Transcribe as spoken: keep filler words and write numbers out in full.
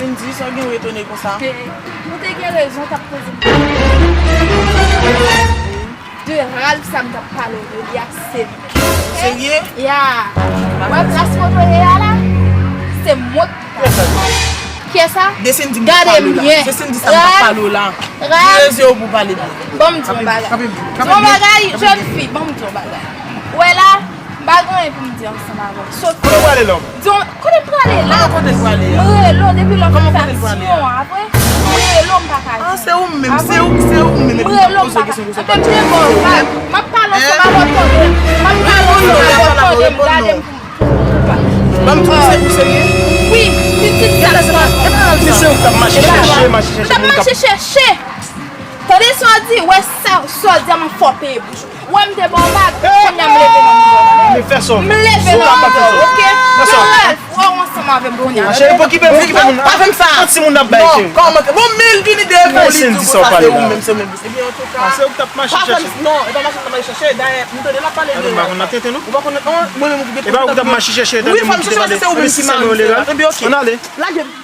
Cindy, sa w gen w etone konsa? Ou te gen rezon, w t ap poze m de Ralph sa m t ap pale w de li a, se li. Serye? Ya. Wè plas kote w ye a la? Se mwen ki pale. Kiyès sa? De Cindy m t ap pale w la. Se Cindy sa m t ap pale w la. Ralph. Vire zye w pou w pale byen. Ban m di w yon bagay. Di w yon bagay, jèn fi, ban m di w yon bagay. Ou wè la, m pa gen anyen pou m di ansanm avè w. Sot. Kote w prale la? Di w, kote m prale la? Kote w prale a? M rele w depi lè w fè aksyon an, apre, m rele w, m pa ka jwenn. Ah, se ou menm, se ou, se ou menm. M rele w, m pa ka. Anben, m te bon, m ap pale ansanm avè w, tande. M ap pale ansanm avè w, tande, m gade m pou m Ban m tou se pou serye. Wi, pitit sa. Epa, se ou k t ap mache chèche, mache chèche moun k ap. M t ap mache chèche. Tande sa w di, wè sa, sa w di a, m ap fè w peye bouch ou. Wè m te ba w bag, kounye a m leve nan nivo w. Men fè sa w vle. M leve nan nivo w, oke? Nan Ralph, wè w ansanm avè m kounye a. Cheri, pokipe m, pokipe m. Pa fè m sa. Yon timoun ap bay cheri. Non, kòman? Bon, men l vini devan li di konsa se ou menm, se ou menm. Ebyen, antouka, se ou k t ap mache chèche. Non, e pa mache m t ap mache chèche. Dayè, m tande l ap pale de Ralph. Ou pa konn nan tenten, non? Ou pa konn nan, non, mwen menm ou gen. E pa ou k t ap mache chèche, tande moun ki te pale. Epi si se nou legal, ann ale. Lage m.